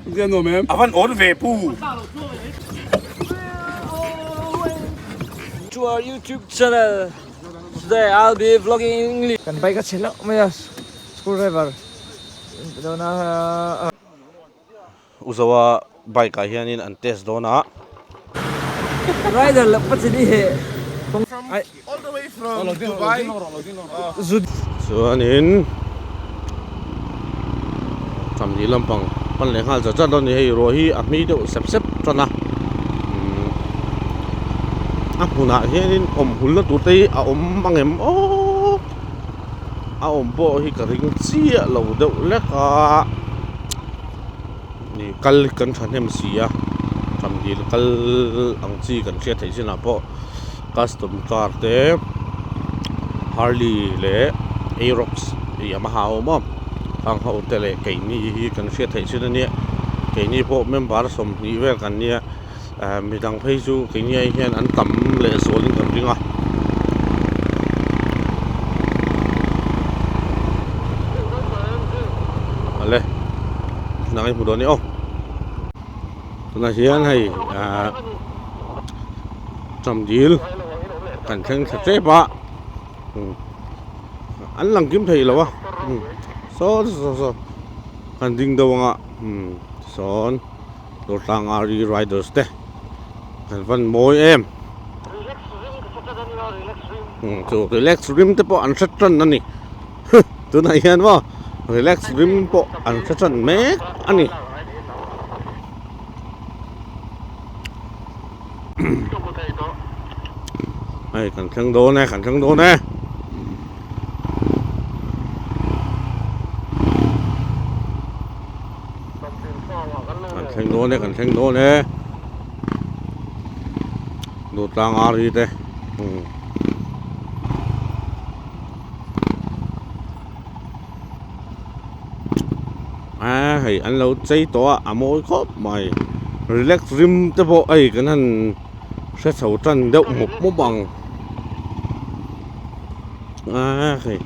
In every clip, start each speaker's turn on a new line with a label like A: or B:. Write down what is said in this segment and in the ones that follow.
A: A van awn ve pu.
B: To our YouTube channel. Today I'll be vlogging in English. Kan bike a chhe hlauh mai a screwdriver dawn a.
A: Uzoa bike ah hianin an test dawn a.
B: Rider loh pa chi ni he.
C: All the way from Dubai.
A: Chuanin Chamni lampang pan leh nghal chat chat a ni hei ruah hi a hmi deuh sep sep tan a a hmunah hianin awm hulna tur te hi a awm ang em aw a awm pawh hi ka ring chiah lo deuh lek a ih kal kan thahnem si a Chamni kal ang chi kan hriat theih chinah pawh. Custom car te Harley leh Aerox Yamaha a awm a khang ho te leh keini hi kan hriat theih chin ania keini pawh member 20 vel kan nia ah midang phei chu keini ai hian an tam leh zual in kan ring a. Awle nang i hmu dawn nia aw tunah hian hei ah. Chamdil kan thleng thla tep a an lang kim thei lo a saw saw saw kan ding deuh ang a tisawn Dawrtlang Ari Riders te an van mawi em chu relax rim te pawh an hre tan a ni tunah hian maw relax rim pawh an hre tan mek a ni. Hei kan thleng dawn e kan thleng dawn e. Kan thleng dawn e kan thleng dawn e. Dawtlang ari te. A hei an lo chei tawh a a mawi khawp mai relax rim te pawh hei kan han hre chho tan deuh mawp mawp ang a hei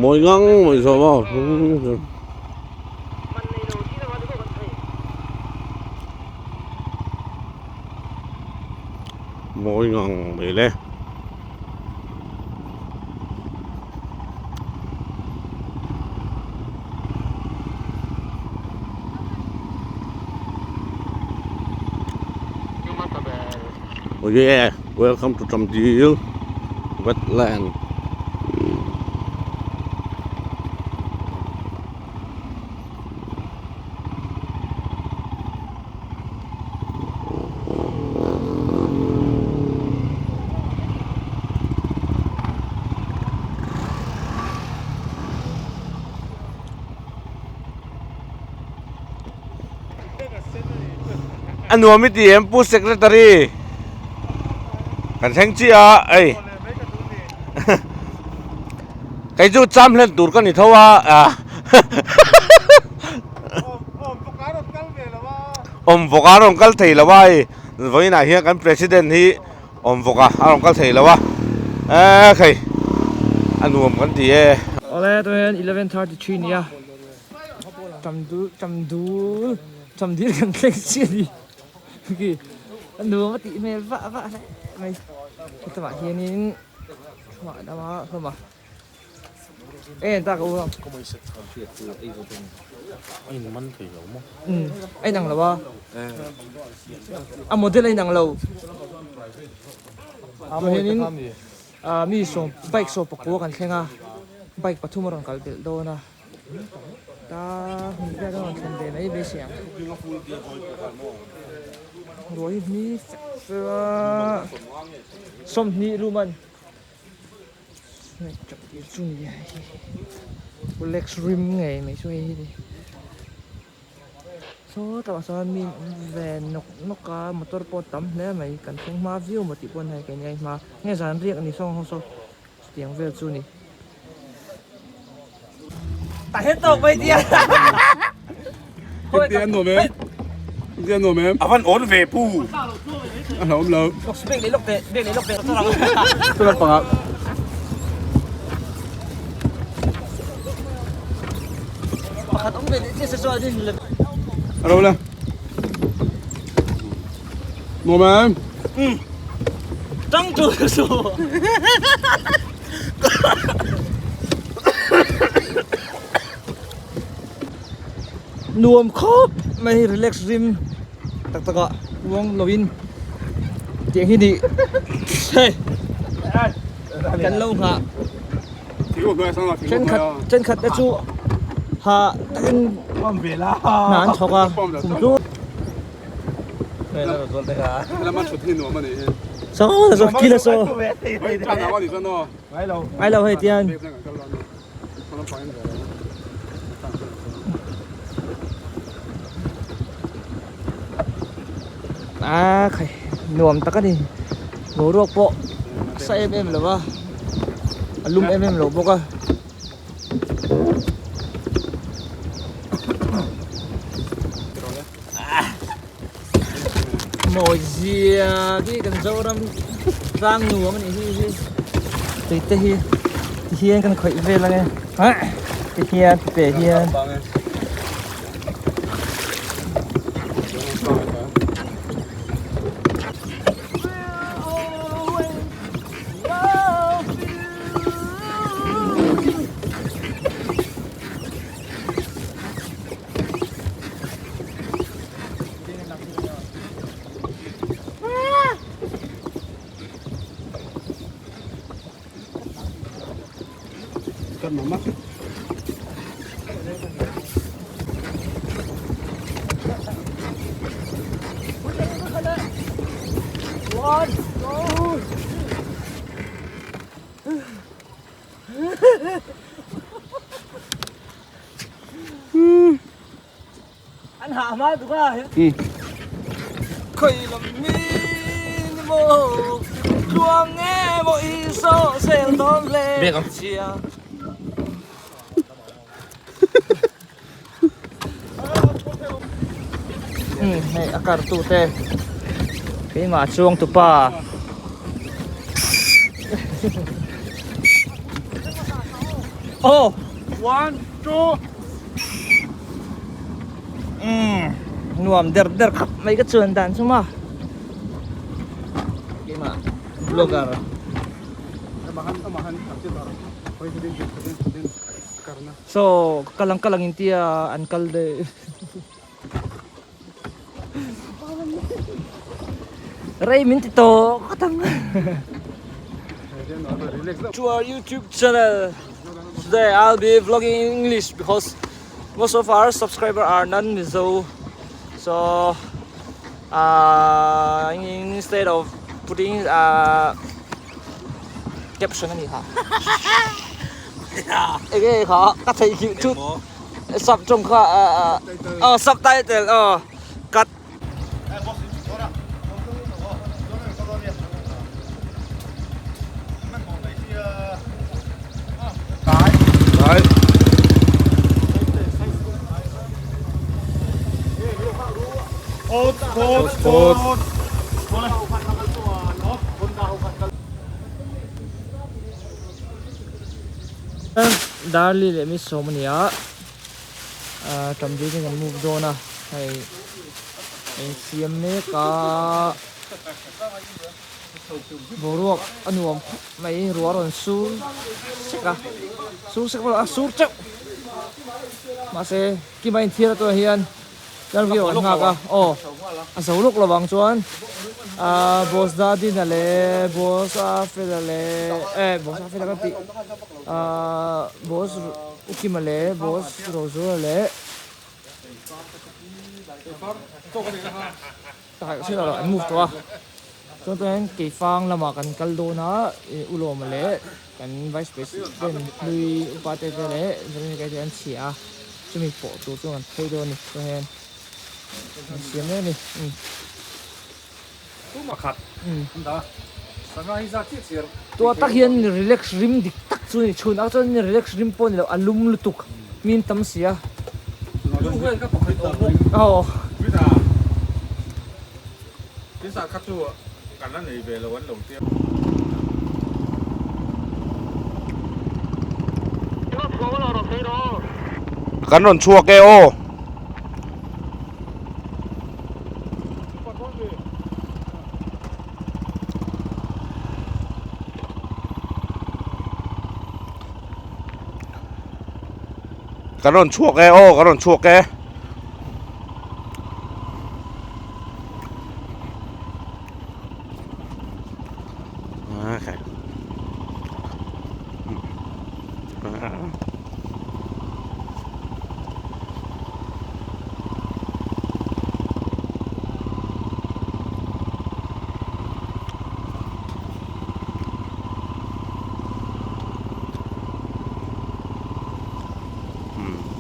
A: mawi ngang mai zawh maw. Mawi ngang mai le. Oh yeah, welcome to Chamdil Wetland. A nuam i ti em Pu Secretary? Kan thleng chiah a ei. Kei chu cham hlen tur ka ni tho a. Awm vawk a rawn kal thei lo a hei vawiinah hian kan president hi awm vawk a a rawn kal thei lo a eee hei a nuam kan ti e.
B: Awle tunah hian 11:33 nia chamdul chamdul chamdil kan thleng chiah a ni khi a nuam a tih hmel vah vah hle mai hetah hianin chhuah dama hlawm a. A inang lo a a model a inang lo chuanin mi sawm bike sawm pakua kan thleng a bike pathum a rawn kal belh dawn a ta hmun vel a rawn thlen ve mai beisei ang ruah hi hmi fek fek a 20 luman. Lex rim ngei mai chu hei hi ni saw tah sawn mi an awm ve nawk nawk a motor pawh a tam hle mai kan thleng hma viau maw tih pawh a ni hei keini a hma nge zan riak ni saw ho saw chutiang vel chu a ni. Ta hết tawk mai tia.
C: Tia nuam em? Tia nuam em?
A: A van awn ve pu.
C: A hlauhawm lo.
B: Bek leh lawk teh, bek leh lawk teh.
C: Chu lam pangah.
B: Pakhat awm ve leh chiah se chuan in.
C: Alo le. Nuam em?
B: Tang tu su. Nuam khawp mai relax rim tak tak ah uang lo in tiang hi ni hei kan lo nghah thenkhat thenkhat te chu ha takin hna an chhawk a kum chu saw saw kila saw ngai lo hei tian A khai nuam tak a ni boruak pawh a sa em em lo va a lum em em lo bawk a. Mawi zia khi kan Zoram tlang nuam a nih hi hi tui te hi ti hian kan khawih vel ang e ti hian ti te hian. An hah hma tuk a. Khoi lam min maw tluang nge maw i saw sel dawn hle chia. Hei a kar tu te keimah chuang tupa. Oh!
C: One, two.
B: Umm nuam der der khap mai ka chuan dan chu ma keimah blogger so kalang kalang in tia an kal daih rei min ti tawh khawt ang to our youtube channel today I'll be vlogging in English because most of our subscriber are non Mizo so uh, instead of putting uh, caption ani kha enge kha ka thei khi chu sub trong kha oh subtitle oh cut Darli leh mi sawm a ni a tam deuh in an move dawn a hei insiam mek a boruak a nuam khawp mai ruah a rawn sur sek a sur sek pawh a sur teuh mahse kima inthiar atawh hian Lalvio an nghak a aw a zo lawk lo vang chuan ahh boss Dadina leh boss Afela leh eh boss Afela ka tih ahh boss Ukima leh boss Rozura leh takah hriat loh an move tawh a chuan tunah hian keifang lamah kan kal dawn a ih Ulawma leh kan vice president hlui upa te te leh Veronica te an chhiah a chumi pawh tur chu kan phei dawn a ni chuan hian an siam mek a ni umm. Tuah tak hian relax rim dik tak chu a ni chhun ah chuan relax rim pawh a ni lo a lum lutuk min tam si a. Aw.
A: Kan rawn chhuak e aw. Kan rawn chhuak e aw kan rawn chhuak e. Okay.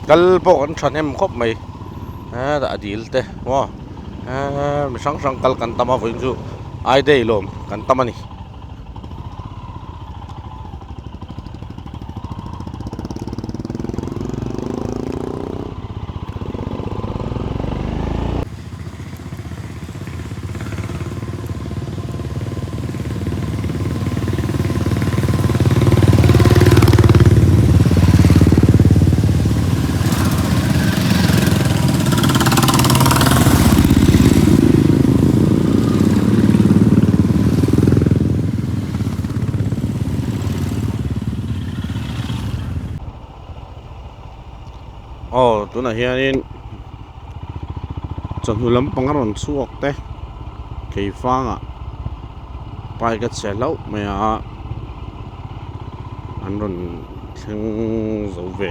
A: Kal pawh kan thahnem khawp mai hetah a dil te maw eee mi hrang hrang kal kan tam a vawiin chu I day lawm kan tam a ni. Aw tunah hianin chawhnu lampang a rawn chhuak te keifangah bike a chhe hlauh mai a an rawn thleng zo ve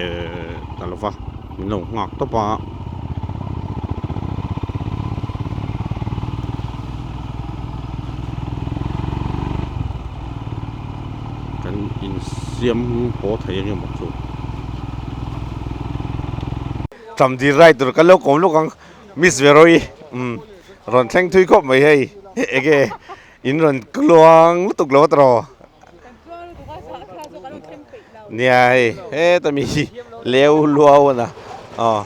A: ta lo va min lo nghak tawp a. Kan insiam haw thei ang emaw chu. Tamdil rai tur kan lo kawm lawk ang Miss Veroi umm rawn thleng thui khawp mai hei enge in rawn tluang lutuk lo tawh nia hei heta mi hi leu luau a na aw.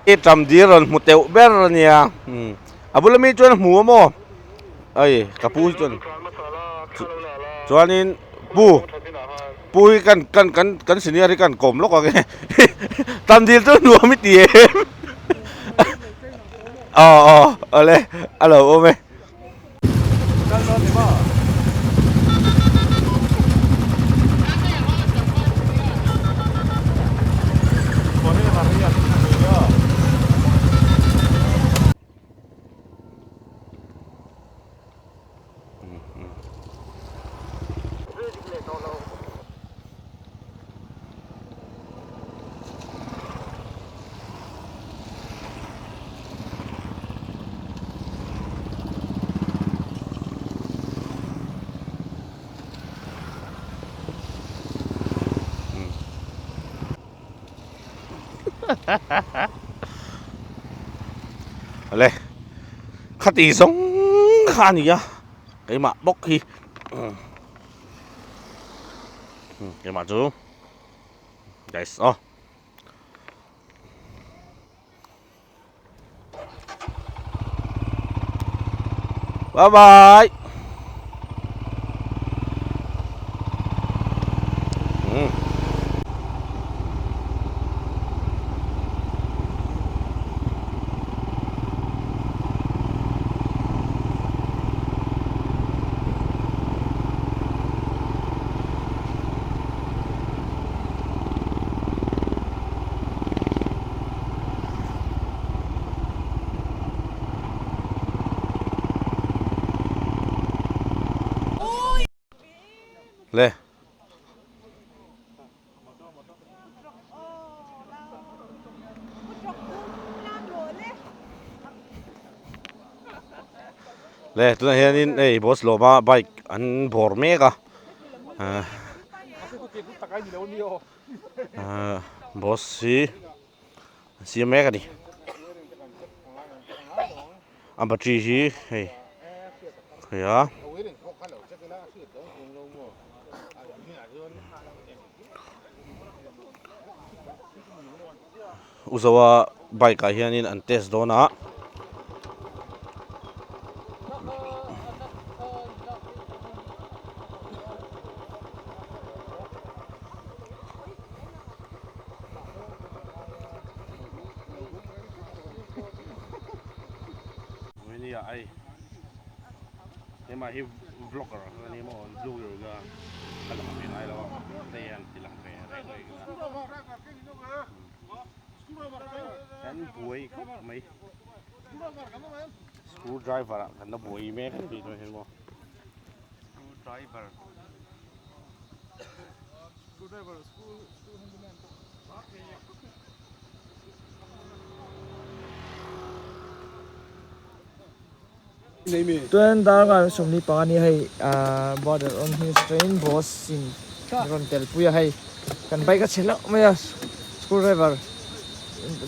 A: I tamdil rawn hmu teuh ber a nia a bula mi chuan a hmu a maw ai ka pu hi chuan chuanin pu pu hi kan kan kan kan senior hi kan kawm lawk ang e tamdil chu nuam i ti em aw aw awle a lo awm e. Le khati zawng kha a ni a keimah bawk hi keimah chu guys aw. Bye bye. Le. Le tunah hianin hei boss lawma bike an bawr mek a ah ah boss hi an siam mek a ni a battery hi hei hei a. U Zoa bike ah hianin an test dawn a. Keimah hi vlogger ka ni maw vlogger ka ka lang ve ngai lo a hei hian ti lang ve reng reng a kan buai khawp mai screw driver ah kan la buai mek a ni tawh hian maw screw driver.
B: Chuan darkar 25 a ni hei ahh border on hi train bus in rawn tel pui a hei kan bike a chhe hlauh mai a screw driver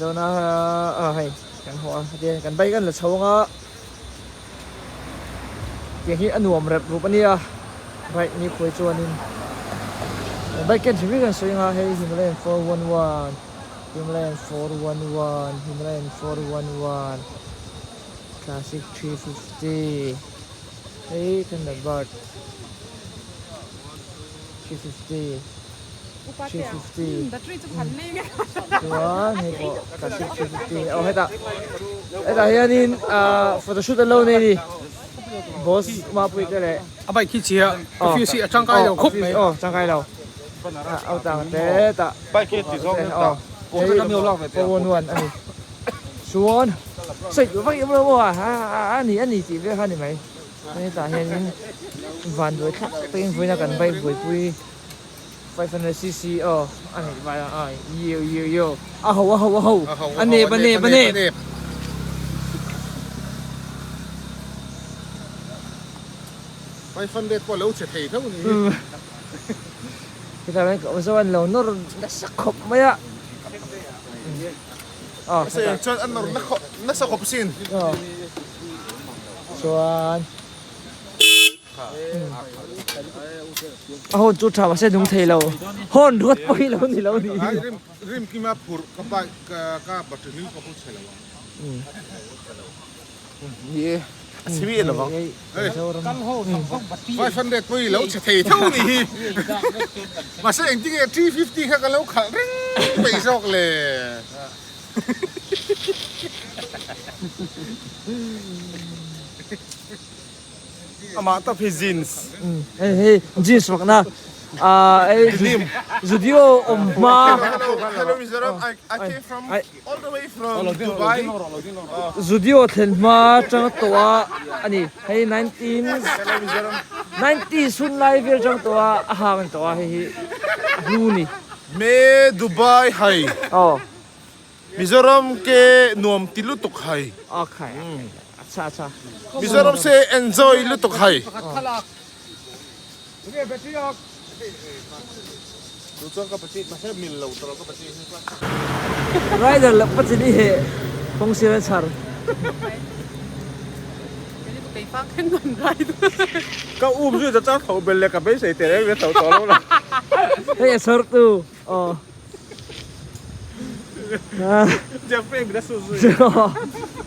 B: dawn a ah hei kan haw a hetiang kan bike a la chho anga tiang hi a nuam rep rup a nia bike ni khuai chuanin kan bike ken hrim hrim kan sawi anga hei Himalayan 411 Himalayan 411 Himalayan 411. Classic 350 hei Thunderbird 350 350 chuan hei pawh Classic 350 aw hetah hetah hianin ah photoshoot an lo nei a ni boss mapui te leh
C: a bike hi chhia office hi a tangkai lo khawp mai
B: aw tangkai lo a tang te tah
A: bike hi ti zawng
B: aw hei 411 a ni. Chuan sawi duh vak em lo maw a a ni a ni tih vel kha a ni mai. Chuan hetah hianin van duai thlak takin vawiina kan bike buaipui 500cc aw a neih vai a a yo yo yo a ho a ho a ho a nep a nep a nep.
C: 500 pawh lo che thei tho ni.
B: Hetah hian ka awm zawk a lo nawr nasa khawp mai a.
C: Chuan a nawr nasa khawp sin.
B: Chuan a hawn chu tha mahse nung thei lo. Hawn ruat pawh hi lo ni lo ni.
C: Rim kima phurh ka bike ka battery hlui ka pu chhe lo ang. Ni e, a chhe miah lo vang. 500 pawh hi lo chhe thei tho ni hi. Mahse engtin nge 350 kha ka lo khalh reng peih zawk le.
A: Amah tawp hi jeans.
B: Hei hei jeans fakna hei zudio awm hma.
C: Hello hello Mizoram I came from all the way from Dubai.
B: Zudio thlen hma tang tawh a ani hei 19 90 hun lai vel tang tawh a a hang tawh a hei hi a hlu ni.
C: Me Dubai hai.
B: Aw.
C: Mizoram ke nuam ti lutuk hai.
B: Okay. Acha acha.
C: Mizoram se enjoy lutuk hai.
B: Rider lah pachin i he kong sir an char.
A: Ka um zui ta chang tho bel le ka beisei te reng reng tho tawh lo la.
B: Hei a char tu. Aw.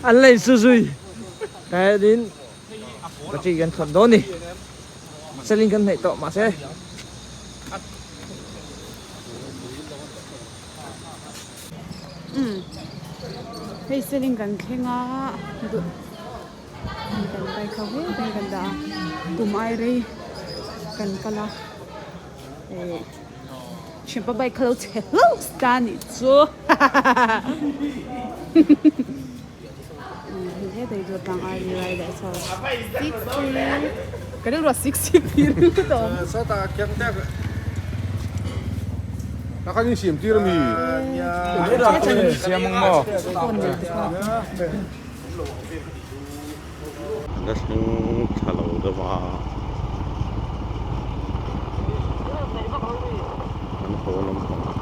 B: An la in su zui. Kai din battery kan thawn dawn ni. Selling kan hnaih tawh mahse.
D: Hei selling kan thleng a duh kan bike ho vel kan dah a tum ai rei kan kal a. Thianpa bike kha lo chhe hlauh ta a nih chu hetah chu tlang ai rider saw 60 ka rilru ah 60 tih ringawt a awm.
A: La thleng thla lo deuh a kan haw lampang ah.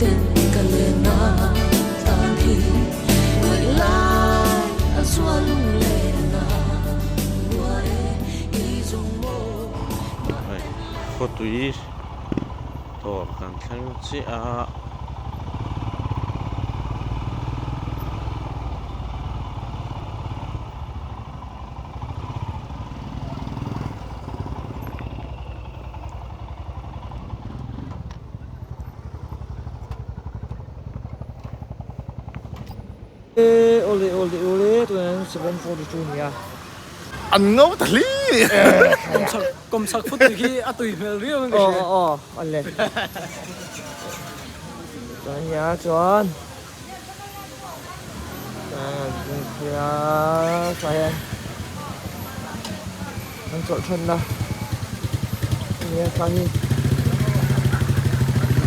E: ten ka lenna tan hi ngaih lai a zual lunglen a lua e kei zawng maw.
A: Hei khawtui dawr kan thleng chiah a.
B: Awle awle awle tunah hian 7:42 nia.
C: An ngo ta hli.
F: Kawmchhak foot tih khi a tui hmel riau in ka hria.
B: Aw aw awle. Chuan nia chuan tah hian an chawlh thanna a ni a tah hi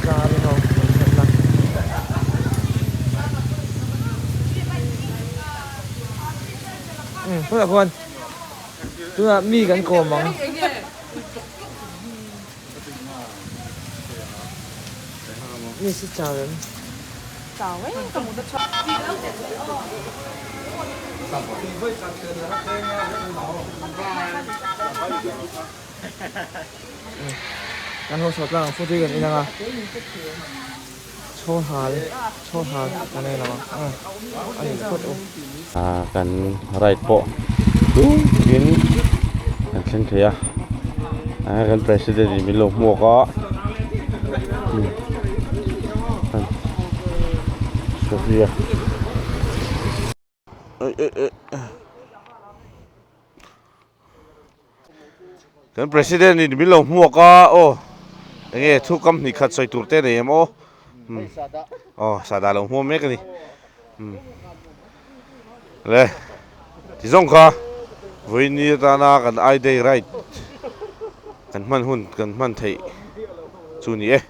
B: zar in aw chawlh thanna. Umm tunah khuan tunah mi kan kawm ang. Mi si chau em?
D: Chau e ka hmu ta chhuak.
B: Kan ho chhuah tlang ang food hi kan in ang a chhawl hal chhawl hal kan ei lo ang a ni phawt u.
A: Kan ride pawh tlukin kan thleng thei a kan president in min lo hmuak a Sophia kan president in min lo hmuak a aw enge thu kam hnih khat sawi tur te nei em aw aw sahdah lo hmuam mek a ni le ti zawng kha vawiin atana kan I day ride kan hman hun kan hman theih chu ni e.